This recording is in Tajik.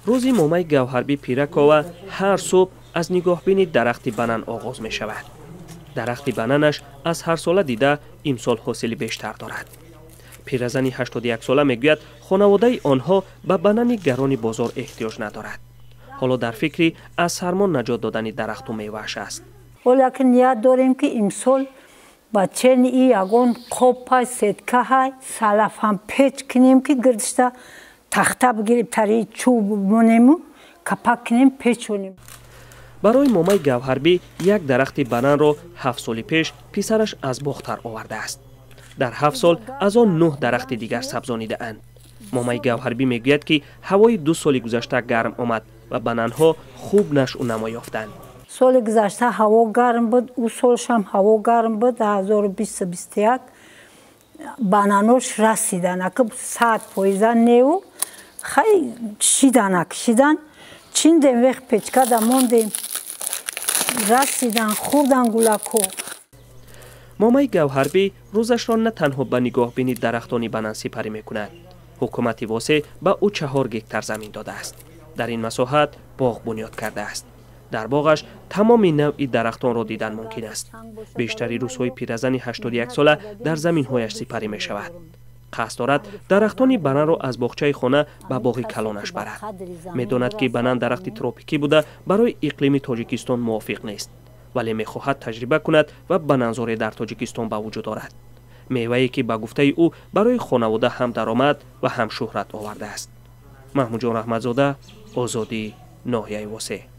Рӯзи момаи Гавҳарбӣ Пиракова ҳар субҳ аз нигоҳбини дарахти банан оғоз мешавад. Дарахти бананаш аз ҳарсола дида имсол ҳосили бештар дорад. Пиразани 81сола мегӯяд, хонаводаи онҳо ба банани гарони бозор эҳтиёҷ надорад. Ҳоло дар фикри аз сармо наҷот додани дарахту мевааш аст. Ҳоло ки ният дорем, ки имсол ба чени и ягон қопай, сеткаҳай, салафам печ кунем, ки гирдишта тахта бигирем, тари чӯб монему капак кунем, печонем. Барои момаи Гавҳарбӣ як дарахти бананро 7 соли пеш писараш аз Бохтар овардааст. Дар 7 сол аз он нӯҳ дарахти дигар сабзонидаанд. Момаи Гавҳарбӣ мегӯяд, ки ҳавои 2 соли гузашта гарм омад ва бананҳо хуб нашъу намо ёфтанд. Соли гузашта ҳаво гарм буд, ӯ солшам ҳаво гарм буд, 2020-21 бананош расидан, ака 100 фоиза неу хай шиданак шидан, чиндем, вех печкада мондем, расидан, хӯрдан гулако. Момаи Гавҳарбӣ рӯзашро на танҳо ба нигоҳбини дарахтони банан сипарӣ мекунад. Ҳукумати Восеъ ба ӯ 4 гектар замин додааст. Дар ин масоҳат боғ бунёд кардааст. Дар боғаш тамоми навъи дарахтонро дидан мумкин аст. Бештари рӯзҳои пиразани 81сола дар заминҳояш сипарӣ мешавад. Қасд дорад дарахтони бананро аз боғчаи хона ба боғи калонаш барад. Медонад, ки банан дарахти тропикӣ буда, барои иқлими Тоҷикистон мувофиқ нест, вале мехоҳад таҷриба кунад ва бананзоре дар Тоҷикистон ба вуҷуд орад. Мевае, ки ба гуфтаи ӯ барои хонавода ҳам даромад ва ҳам шӯҳрат овардааст. Маҳмудҷон Раҳматзода, Озодӣ, ноҳияи Восеъ.